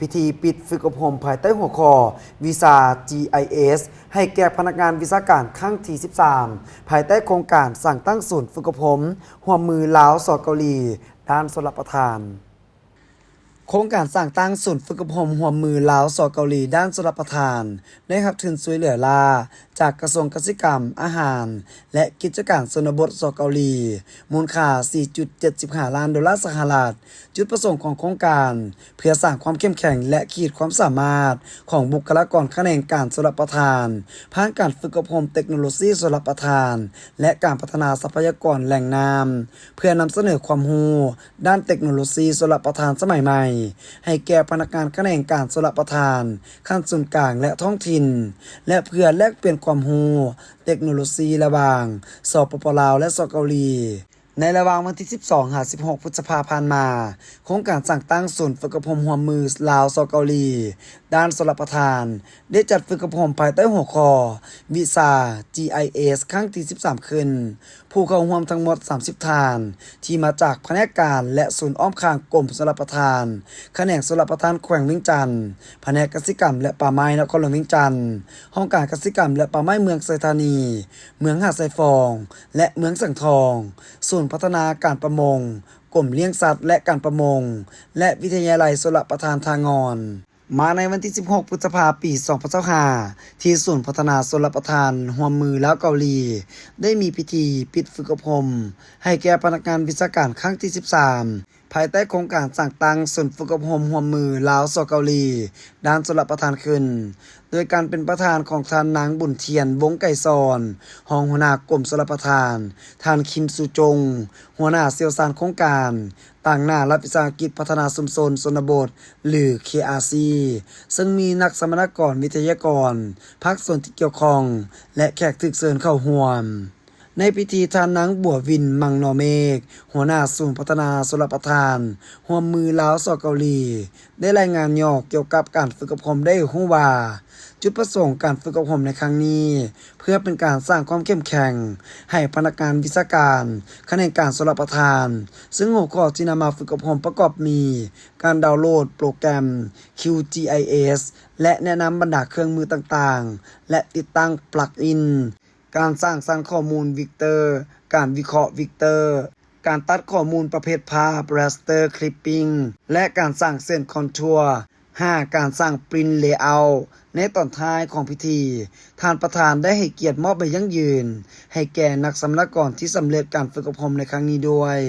ພິທີປິດຝຶກອົບຮົມພາຍໃຕ້ຫົວຂໍ້ Visa GIS ໃຫ້ແກ່ພະນັກງານວິຊາການຄັ້ງທີສິບສາມ ພາຍໃຕ້ໂຄງການສ້າງຕັ້ງສູນຝຶກອົບຮົມຮ່ວມມືລາວ-ສ ເກົາຫຼີ ດ້ານຊົນລະປະທານ. ໂຄງການສ້າງຕັ້ງສູນຝຶກອົບຮົມຮ່ວມມືລາວ-ສ ເກົາຫຼີ ດ້ານຊົນລະປະທານ ໄດ້ຮັບທຶນຊ່ວຍເຫຼືອລ້າຈາກກະຊວງກະສິກຳ, ອາຫານ ແລະ ກິດຈະການຊົນນະບົດ ສ ເກົາຫຼີ ມູນຄ່າສີ່ຈຸດເຈັດສິບຫ້າລ້ານໂດລາສະຫະລັດ. ຈຸດປະສົງຂອງໂຄງການ ເພື່ອສ້າງຄວາມເຂັ້ມແຂງ ແລະ ຂີດຄວາມສາມາດຂອງບຸກຄະລາກອນຂະແໜງການຊົນລະປະທານ ຜ່ານການຝຶກອົບຮົມເຕັກໂນໂລຊີຊົນລະປະທານ ແລະ ການພັດທະນາຊັບພະຍາກອນແຫຼ່ງນ້ຳ ເພື່ອນຳສະເໜີຄວາມຮູ້ດ້ານເຕັກໂນໂລຊີຊົນລະປະທານສະໄໝໃໝ່ ໃຫ້ແກ່ພະນັກງານຂະແໜງການຊົນລະປະທານຂັ້ນສູນກາງ ແລະ ທ້ອງຖິ່ນ ແລະ ເພື່ອແລກປ່ຽນຄວາມຮູ້ເຕັກໂນໂລຊີລະຫວ່າງ ສປປ ລາວ ແລະ ສ ເກົາຫຼີ. ໃນລະຫວ່າງວັນທີສິບສອງຫາສິບຫົກ ພຶດສະພາຜ່ານມາ, ໂຄງການສ້າງຕັ້ງສູນຝຶກອົບຮົມຮ່ວມມືລາວ-ສ ເກົາຫຼີ ດ້ານຊົນລະປະທານ ໄດ້ຈັດຝຶກອົບຮົມພາຍໃຕ້ຫົວຂໍ້ Visa GIS ຄັ້ງທີສິບສາມ ຂຶ້ນ. ຜູ້ເຂົ້າຮ່ວມທັງໝົດສາມສິບທ່ານ ທີ່ມາຈາກພະແນກການ ແລະ ສູນອ້ອມຂ້າງກົມຊົນລະປະທານ, ຂະແໜງຊົນລະປະທານແຂວງວຽງຈັນ, ພະແນກກະສິກຳ ແລະ ປ່າໄມ້ນະຄອນຫຼວງວຽງຈັນ, ຫ້ອງການກະສິກຳ ແລະ ປ່າໄມ້ເມືອງໄຊທານີ, ເມືອງຫາດຊາຍຟອງ ແລະ ເມືອງສັງທອງ, ສູນພັດທະນາການປະມົງ, ກົມລ້ຽງສັດ ແລະ ການປະມົງ ແລະ ວິທະຍາໄລຊົນລະປະທານທ່າງອນ. ມາໃນວັນທີສິບຫົກ ພຶດສະພາ ປີສອງພັນຊາວຫ້າ ທີ່ສູນພັດທະນາຊົນລະປະທານຮ່ວມມືລາວ-ເກົາຫຼີ ໄດ້ມີພິທີປິດຝຶກອົບຮົມໃຫ້ແກ່ພະນັກງານວິຊາການຄັ້ງທີສິບສາມ ພາຍໃຕ້ໂຄງການສ້າງຕັ້ງສູນຝຶກອົບຮົມຮ່ວມມືລາວ-ສ ເກົາຫຼີ ດ້ານຊົນລະປະທານຂຶ້ນ ໂດຍການເປັນປະທານຂອງທ່ານນາງ ບຸນທຽນ ວົງໄກສອນ ຮອງຫົວໜ້າກົມຊົນລະປະທານ, ທ່ານ ຄິມ ຊູຈົງ ຫົວໜ້າຊ່ຽວຊານໂຄງການ ຕາງໜ້າລັດວິສາຫະກິດພັດທະນາຊຸມຊົນຊົນນະບົດ ຫຼື KRC ເຊິ່ງມີນັກສຳມະນາກອນ, ວິທະຍາກອນ, ພາກສ່ວນທີ່ກ່ຽວຂ້ອງ ແລະ ແຂກຖືກເຊີນເຂົ້າຮ່ວມ. ໃນພິທີ ທ່ານນາງ ບົວວິນ ມັງນໍເມກ ຫົວໜ້າສູນພັດທະນາຊົນລະປະທານຮ່ວມມືລາວ-ສ ເກົາຫຼີ ໄດ້ລາຍງານຫຍໍ້ກ່ຽວກັບການຝຶກອົບຮົມໄດ້ໃຫ້ຮູ້ວ່າ ຈຸດປະສົງການຝຶກອົບຮົມໃນຄັ້ງນີ້ ເພື່ອເປັນການສ້າງຄວາມເຂັ້ມແຂງໃຫ້ພະນັກງານວິຊາການຂະແໜງການຊົນລະປະທານ, ເຊິ່ງຫົວຂໍ້ທີ່ນຳມາຝຶກອົບຮົມປະກອບມີ ການດາວໂຫຼດໂປຣແກຣມ QGIS ແລະ ແນະນຳບັນດາເຄື່ອງມືຕ່າງໆ ແລະ ຕິດຕັ້ງປລັກອິນ, ການສ້າງສັນຂໍ້ມູນວິກເຕີ, ການວິເຄາະວິກເຕີ, ການຕັດຂໍ້ມູນປະເພດພາບ, raster clipping ແລະ ການສ້າງເສັ້ນຄອນທົວ, ຫ້າ ການສ້າງ print layout. ໃນຕອນທ້າຍຂອງພິທີ, ທ່ານປະທານໄດ້ໃຫ້ກຽດມອບໃບຢັ້ງຢືນໃຫ້ແກ່ນັກສຳມະນາກອນທີ່ສຳເລັດການຝຶກອົບຮົມໃນຄັ້ງນີ້ດ້ວຍ.